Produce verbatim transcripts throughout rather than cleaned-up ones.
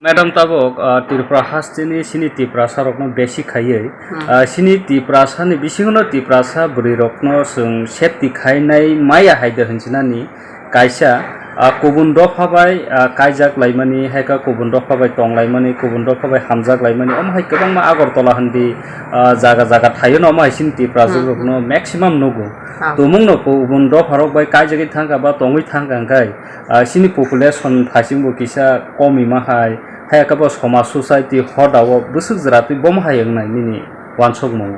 Madam, tabuk, ah, Tripura hasteni sini Tiprasa rokno besi khaiwi, Hmm. ah, sini Tiprasa ni bisingo no Tiprasa bwrwi rokno chwng safety khainai maya hai de hinsinani kaisa, ah, kubun dopha bai, ah, kaijak laimani, hai khe kubun dopha bai tong laimani, kubun dopha bai hamjak laimani, omo hai kwbangma Agartala hindi, ah, jaga jaga thaio no, omo hai sini Tiprasa Hmm. rokno maximum nugo. Ah. Tumung no kubun dopha rok bai kaijagwi thangkha ba tongwi thangkha hwnkhe, ah, sini population thachingbo kisa komima hai, hai khe bo somaj society hoda o bwswk jwra twi bomo hai wngnai nini wansukmung?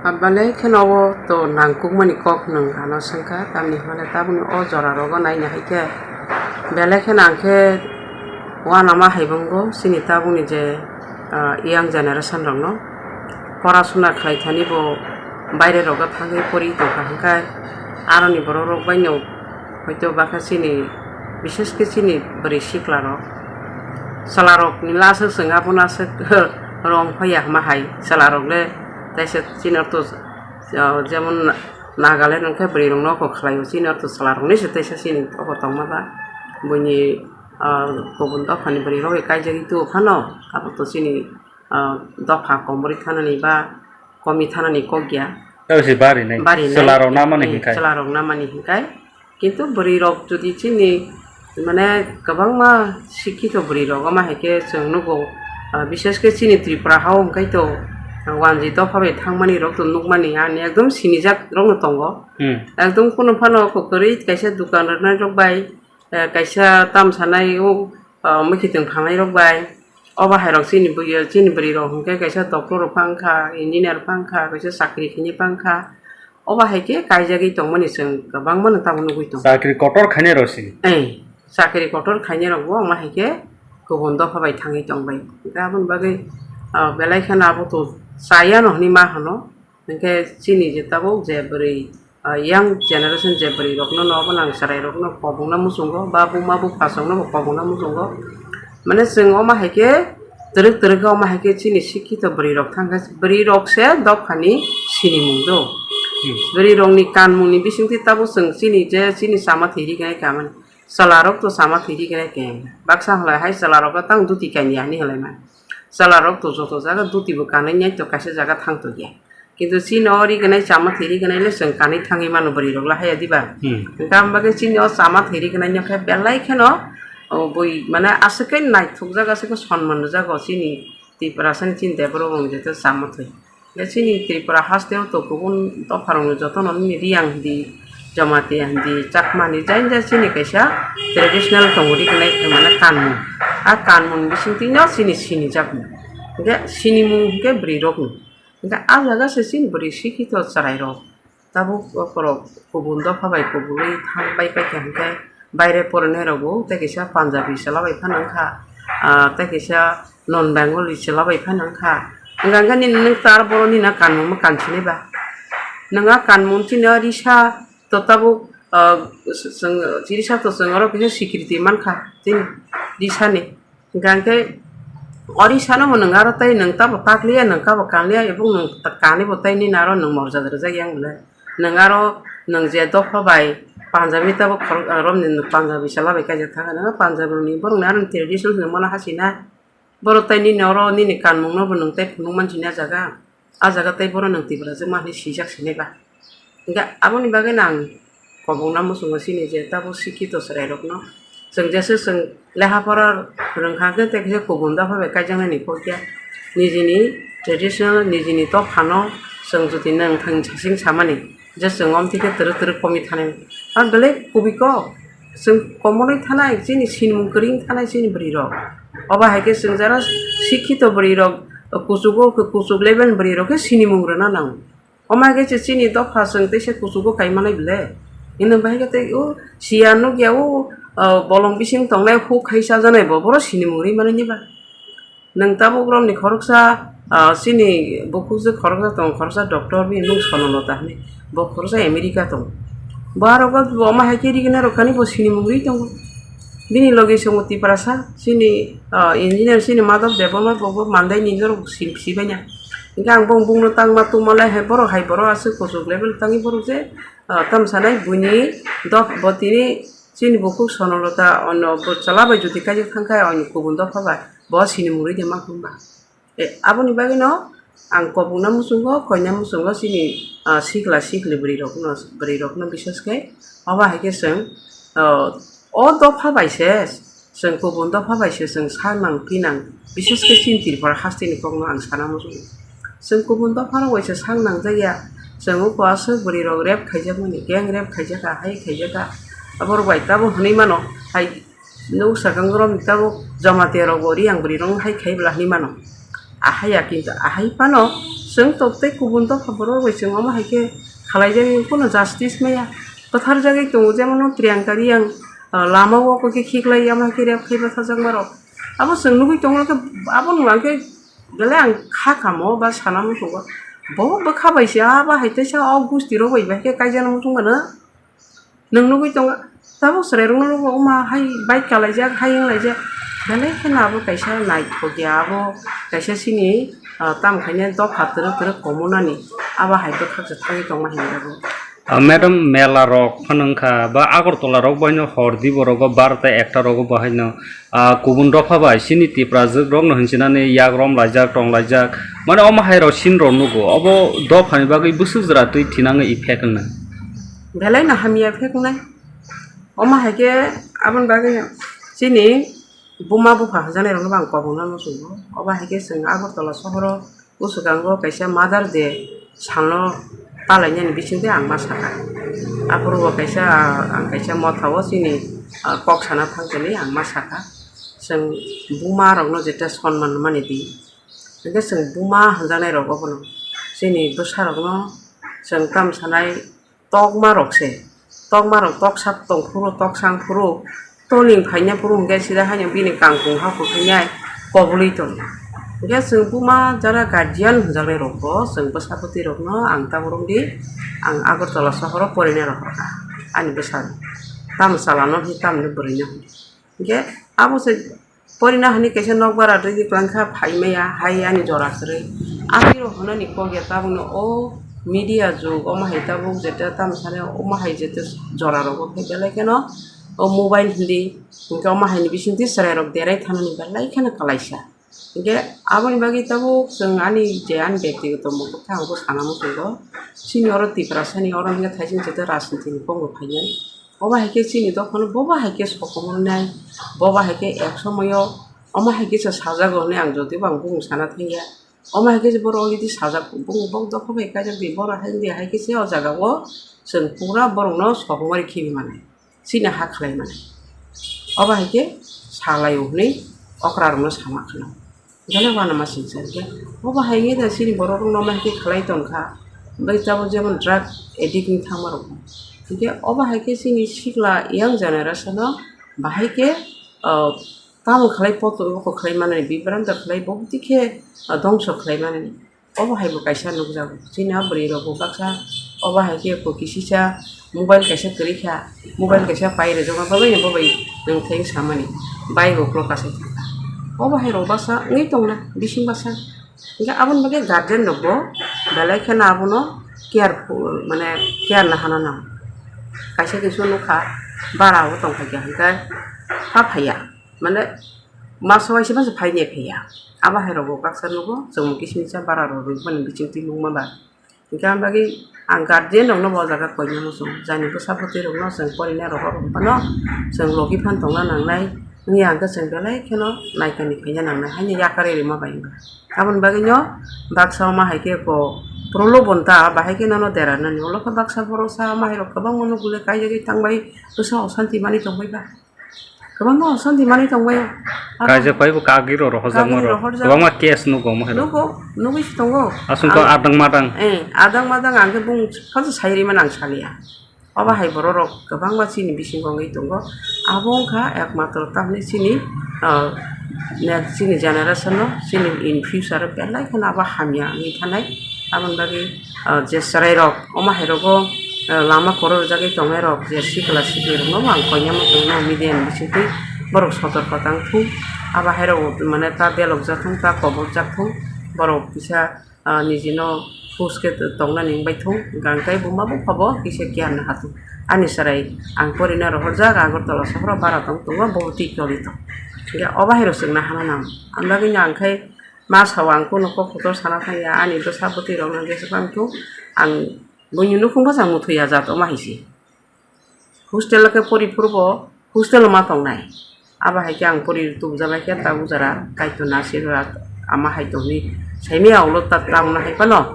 Ah, belai kheno o to nangkukmani kok nwng ano swngkha, tamni hwnmale tabukni o jora rogo naina hai khe belai kheno ang khe uanama hai bwngo chini tabukni je, ah, young generation rokno. Pora suna khlai thani bo baire rogo thangwi pori tongkha hwnkhe aroni borok rok baino hoito bakha chini, bishesh khe chini bwrwi sikla rok, chwla rok ni last o chwng abono aswk rong phaiya hwnma hai chwla rok le teisa chini ortho, ah, jemon Nagaland hwnkhe bwrwi rok nokho khlaio, chini ortho chwla rok ni se teisa chini obo tongma ba buini, ah, kubun dophani bwrwi rok bai kaijagwi tubu phano abo to chini ah, dopha komorwi thanani ba komi thanani kok ya. Tei se barinai. Barinai. Chwla rok namani eh, hinkhai. Chwla rok namani hinkhai. Kintu bwrwi rok jodi chini mane kwbangma sikhito bwrwi rok, omo hai khe chwng nugo, ah, bishesh khe chini Tripura ha o hwnkhe to, ah, wanji dopha bai thangmani rok to nukmani ani ekdom sinijak rok no tongo. Hmm. Ekdom kunu phano kwrwi kaisa dukan rwnai rok bai, eh, kaisa tam sanai o, ah, mwkhitwng phangnai rok bai. Obo hai rok chini bwrwi, chini bwrwi rok hwnkhe kaisa doctor rok phang kha, engineer phang kha, kaisa chakri khainai phang kha. Obo hai khe kaijagwi tongmani chwng kwbangma no tabuk nugwi tongo. Chakri kotor khainai rok se. Eh, chakri kotor khainai rok bo omo hai khe kubun dopha bai thangwi tong bai. Hwnkhe aboni bagwi, ah, belai kheno abo to chaya no hwnwi ma hwno. Hwnkhe chini je tabuk je bwrwi, ah, young generation je bwrwi rokno no obo nang chwrai rokno kobongna muchungo, ba buma bupha chwngno bo kobongna muchungo. Mane chwng omo hai khe twrwk twrwk khe omo hai khe chini sikhito bwrwi rok thang khe bwrwi rok se dophani sinimung do. Hmm. Bwrwi rokni kanmungni bisingtwi tabuk chwng chini je chini chama thwi ri khe kamani. Chwla rok to chama thwi ri khe keng. Baksa halai hai chwla rok tang duti kanya hinwi halai man. Chwla rok to joto jaga duti bo kanwi nai to kaisa jaga thang to ya. Kintu chini o ri gwnai chama thwi ri gwnai le chwng kanwi thangwi mano bwrwi rok le haya diba? Hmm. Hwnkhe ang bagwi chini o chama thwi ri gwnai no khe belai kheno, o, bui mane aswk khe naithok jak aswk khe sonman rwjago chini Tiprasa ni chini Deborok rok ni joto chama thwi. Hwnkhe chini Tripura haste o to kubun dopha rok ni joto no nini Riyang hindi, Jamatia hindi, Chakma hindi, jai jai chini kaisa traditional tongo ri gwnai mane kanmung. A kanmung bisingtwi no chini sinijakmung. Hwnkhe sinimung hwnkhe bwrwi rok ni. Hwnkhe ah jaga se chini bwrwi sikhito chwrai rok tabuk bokhorok kubun dopha bai kubulwi thang pai paikha hwnkhe baire porinai rokbo tei kisa Punjabi chwla bai phano wngkha, ah, tei kisa non Bengali chwla bai phano wngkha. Hwnkha hwnkhe nini nwng tar borok nini a kanmungno kansinai ba? Nwng a kanmung chini o risa to tabuk, ah, chwng, risa to chwng oro kisa sikriti mankha chini risani. Hingkha hingkhe ori sano bo nwng aro tei nwng tabo takliya, nwng tabo kanliya, ebong nwng ta-, kanwi bo tei nini aro nwng morjak rwjak yang bwle. Nwng aro nwng je dopha bai Punjabi tabo khorok, ah, romni Punjabi chwla bai kaijak thangkha, nwng Punjabi ni borokni aro tradition hinwi mano hachina. Borok tei nini oro nini kanmungno bo nwng tei phunuk manchina jaga. Ah jaga tei bono nwng Tiprasa ma hinwi swijak sinai ba? Hingkhe aboni bagwino ang kobokna muchungo chini je tabuk sikhito chwrairokno. Chwng jesa chwng leha pora rwngkha khe tei kisa kubun dopha bai kaijaknani kok ya. Nijini traditional, nijini dophano chwng jotino nwng thang sasing samani je chwng omtwi khe twrwk twrwk komwi thanai. Ah belai kubui kok. Chwng komorwi thanai, chini sinimung kwrwi wng thanai chini bwrwi rok. Obo hai khe chwng jara sikhito bwrwi rok, kuchugo, kuchuk level ni bwrwi rok khe sinimung rwna nango. Omo hai khe chini dopha chwng teisa kuchugo kai manai bwle. Hino bahai khe tei o siya nukya o, o bolong bising tongnai huk hai chajanai bo, boro sinimung rwi manai ni ba. Nwng tabuk romni khoroksa, ah, chini bukhukjwk khoroksa tongo, khoroksa doctor bini mung Sonolata hinwi. Bo khoroksa America tongo. Bo aro bo omo hai khe rigina rwkani bo sinimung rwi tongo. Bini logi songo Tiprasa, chini, ah, engineer chini Madhav Debbarma bo, bo Mandai ni norok si-, sibaina. Hingkhe ang bo bungno tangma tongma lai hai borok hai borok aswk kuchuk level tangwi borok je, ah, tamo sanai buini dok bo tini Chini bukhuk Sonolota onno bo chwla bai jodi kaijak thang khe, onno kubun dopha bai bo sini murui de ma hwnba. E, aboni bagwino ang kobokna muchungo, koina muchungo chini, ah, sikla sikli bwrwi rokno, bwrwi rokno bises khe obo hai khe chwng, ah, o dopha bai se, chwng kubun dopha bai se chwng sa nang phi nang, bises khe chini Tripura hasteni kokno ang sana muchungo. Chwng kubun dopha rok bai se sang nang jak ya, chwng oko aswk bwrwi rok rape khaijak mani, gang rape khaijak, ahai khaijak, aborok bai tabuk hwnwi mano hai. Nuk sakang rom tabuk Jamatia rok bo Reang bwrwi rok hai khai bwla hinwi mano. Ahai ya kintu ahai phano chwng tok tei kubun dopha borok bai chwng omo hai khe khalai jagwi kuno justice maya. Bwthar jagwi tongo jemon Priyanka Reang, ah, lama o khe khiklai omo hai khe rape khai bwthar jak ma rok. Abo chwng nugwi tongo khe abo nwng khe belai ang kha kamo ba sana muchungo. Bo bwkha bai se abo hai teisa o gusti rok bai bai khe kaijana muchung mano. Nwng nugwi tongo, tabuk chwrairokno nukgo, wngma hai bike kalaijak, hai wnglaijak, belai kheno abo kaisa naithok ya, abo kaisa chini, ah, tamo khaina dopha twrwk twrwk komonani, abo hai bwkhak se thangwi tongma hinwi rwgo. Ah, madam, mela rok phano wngkha, ba Agartala rok baino hor di borogo barota ekta rogo bahaino, ah, kubun dopha bai chini Tiprajwk rokno hinchinani yak rom laijak, tong laijak, mane omo hai rok sin rok nugo, obo dophani bagwi bwswk jora twi thinangwi effect wngnai. Belai no hamya effect wngnai. Omo hai khe aboni bagwi chini buma bupha hwnjaknai rokno bo ang kobokna muchungo. Obo hai khe chwng Agartala sohoro bwswkango kaisa Mother Day salno talainani bisingtwi ang ma sakha. Aphuru bo kaisa, ah, ang kaisa motha o chini, ah, kok sana thang tini ang ma sakha. Chwng buma rokno jeta sonman mani di. Hwnkhe chwng buma hwnjaknai rok obono chini bwsa rokno chwng tamo sanai. Tokma rok se, tokma rok toksa tong phuru, toksang phuru, toling phaina phuru hwnkhe sida haino bini kangkung ha kwkhwinai kobului tongo. Hwnkhe chwng buma jara guardian hwnjaknai rok bo chwng bwsa bwtwi rokno ang tabuk romdi, ang Agartala sohoro porina rohorkha ani bwsano, tamo chalano hinwi tamni bwrwino hinwi. Hwnkhe abo se porina hinwi kaisa nokbar rwgwi kwlangkha, phaimaya hai ani jora kwrwi. Aboni rok hwnani kok ya tabukno o media jug, omo hai tabuk jeta tamo sani omo hai jeta jora rogo khe belai kheno o mobile hindi, hwnkhe omo haini bisingtwi chwrairok derai thanani belai kheno kwlaisa. Hwnkhe aboni bagwi tabuk chwng ani je ani bektigoto motto khe ang bo sana muchungo, chini oro Tiprasani oro hwnkhe thaising jeta rajniti ni kokno phainai. Obo hai khe chini dophano bobo hai khe sokomornai, bobo hai khe ek somoyo omo hai khe se sajago hwnwi ang jodi bo ang bumung sana thangya. Omo hai khe se borok already sajak, bumung bok dopha bai kaijak di, borok hai di hai khe se o jaga o chwng pura borokno sokomori khibimani, chini ha khlaimani. Obo hai khe salaio hwnwi okra rokno sama khwlai. Belai uanama singsa hwnkhe, obo hai wngya da chini borok rok no ma hwnkhe khlai tongkha, bai tabuk jemon drug addict wng thangma rok hwnkhe, obo hai khe chini sikla young generation no bahai khe, ah, tamo khlai poto oko khlai mani, bibranta khlai, bo twi khe, ah, dongso khlai mani. Obo hai bo kaisa nukjago. Chini o bwrwi rok bo baksa obo hai khe bo kisisa mobile kaisa kwrwi kha, mobile kaisa pai rwjakma bagwi no bo bai nwng theng samani bai bo uklok kasai thangkha. Obo hai rok baksa wngwi tongna bising baksa. Hwnkhe aboni bagwi guardian rok bo belai kheno abono careful, mane care nahana nango. Kaisa kisa nukha bara o tongkha khe hwnkhe ta phaiya, mane masa waisa masa phaini phaiya. Abo hai rok bo baksa nugo, chwng kisisa bara rok rwmani bisingtwi nukma ba. Hingke ang bagwi ang guardian rokno bo jaga koina muchung, jani bwsa bwtwi rokno chwng porinai rohor phano chwng logi phan tongna nangnai wngya hwnkhe chwng belai kheno naikani khaina nangnai haino yakarwi rwma bai wngkha. Aboni bagwino baksa ma hai khe bo prolobon ta bahai khe nono dera nani, ulo khe baksa borok sa ma hai rok kwbangma no gule kaijagwi tangbai bwsa osanti manwi tongbai ba. Kwbangma osanti manwi tongbaio. Abo kaijak pai bo kagwi rok rohorjak kagwi ma rok rohorjak. Kwbangma case nugo mo hai rok. Nugo, nugwi se tongo. Aswk to ang adang madang. Eh, adang madang ang khe bung phano sai rimani ang saliya. Obo hai borok rok kwbangma chini bisingo wngwi tongo. Abo wngkha ekmatro tamni chini, ah, next chini generation no, chini in future belai kheno abo hamya wngwi thanai. Aboni bagwi, ah, je chwrairok, omo hairogo, ah, lama kwrwi rwjagwi tongnairok, je sikla siklirokno bo ang koinai muchungno media ni bisingtwi borok sotorko tang thung. Abo hairok mane ta belokjak thung, ta koboljakthung, borok kisa, ah, nijino Hus khe tongnani wngbai thung, hwnkha hwnkhe buma bupha bo kisa giyan naha thung. Ani chwrai ang porina rohorjak Agartala sohoro bara tong tongo, bo twi choli tong. Hwnkhe obo hai rw chwngno hana nang. Ang bagwino ang khai ma sao ang kunu kok kotor sana thangya, ani bwsa bwtwi rokno jesa phang thung, ang buini nukhung bwsa muthwi ya jat omo hai se. Hostel o khe pori phuru bo hostel o ma tongnai. Abo hai khe ang pori tubujak lai khe tabuk jora Kaitor nasi rat ama hai tongni saimaya ulo ta tabukno hai phano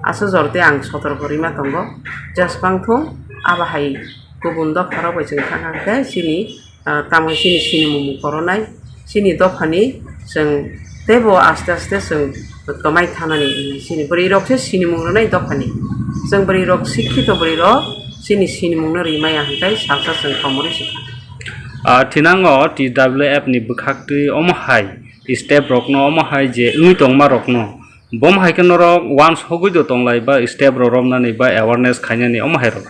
aswk jora tei ang sotorko rwima tongo. Jeswk wng thung abo hai kubun dopha rok bai chwng thang thang khe chini, ah, tamo chini sinimung koronai. Chini dophani chwng teibo aste aste chwng kwmai thanani hwnwi chini bwrwi rok se sinimung rwnai dophani. Chwng bwrwi rok sikhito bwrwi rok chini sinimung no rwi maya hwnkhe salsa chwng komorwi se thang. Ah, thinango T W F ni bwkhak twi omo hai step rokno omo hai je wngwi tongma rokno bom hai khe norok wansogwi do tonglai ba step rok romnani ba awareness khainani omo hai rok.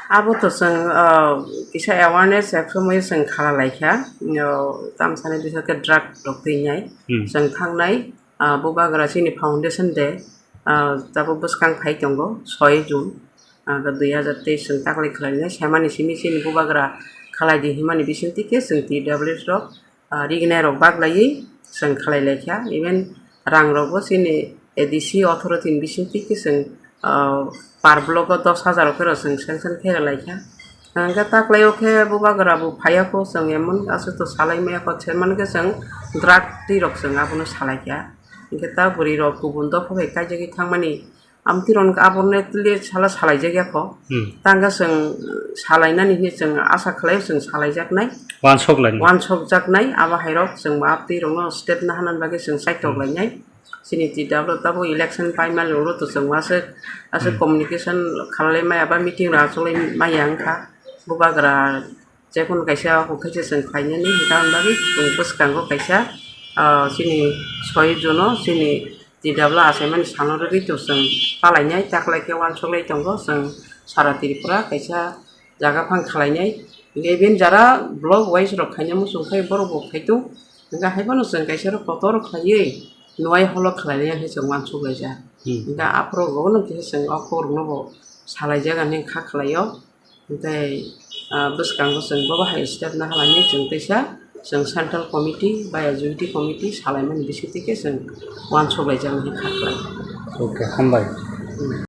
Abo to chwng, ah, kisa awareness ek somoi chwng khala laikha, o, tamsani bisingtwi drug rok twi nai. Hmm. Chwng thangnai, ah, bubagra chini foundation day, ah, tabuk bwskang phai tongo, soi June, ah, dui hajar teis chwng taklai khlainai, semani simi chini bubagra khalai di himani bisingtwi khe chwng T W F rok ah, rignai rok baglaiwi chwng khalai laikha, even rang rokbo chini A D C authority ni bisingtwi khe chwng, ah, per block o dos hajar o khe rw chwng sanction khe rw laikha. Hwnkhe taklaio khe bubagra bo phaiya kho, chwng emon aswk to salai maya kho, se man khe chwng drug twi rok chwng abono salaikha. Hwnkhe ta bwrwi rok kubun dopha bai kaijagwi thangmani Amtwi rok abono tile sala salai jak ya kho. Hmm. Tangka chwng salai nani hinwi chwng asa khlai chwng salai jak nai. Wansok lai nai. Wansok jak nai abo hai rok chwng bo amtwi rok no step na hana bagwi chwng saitok lai nai. Chini T W F tabuk election pai mani ulo to chwng aswk aswk Hmm. communication khalai maya ba meeting rok achuk lai maya wngkha. Bubagra Jekunu kaisa hukhe se chwng khlainani, hwnkha hwnba bagwi chwng bwskango kaisa, ah, chini soi jono chini T W achaimani salo rwgwi to chwng palainai, taklai khe uansuk lai tongo chwng sara Tripura kaisa jaga phang khlainai. Hwnkhe bini jara block wise rok khaina muchung khai borok bo khai tongo. Hwnkhe haiphano chwng kaisa rok kotor khlaiwi nuai holo khlainai hwnwi chwng uansuk laijak. Hmm. Hwnkhe aphuru bo no khe chwng o khorokno bo salaijak hwnwi kha khlaio. Tei, ah, bwskango chwng bobo hai step naha lainai chwng teisa, chwng central committee bai executive committee salaimani bisingtwi khe chwng uansuk laijak hinwi kha khlai. Okay, hambai. Hmm.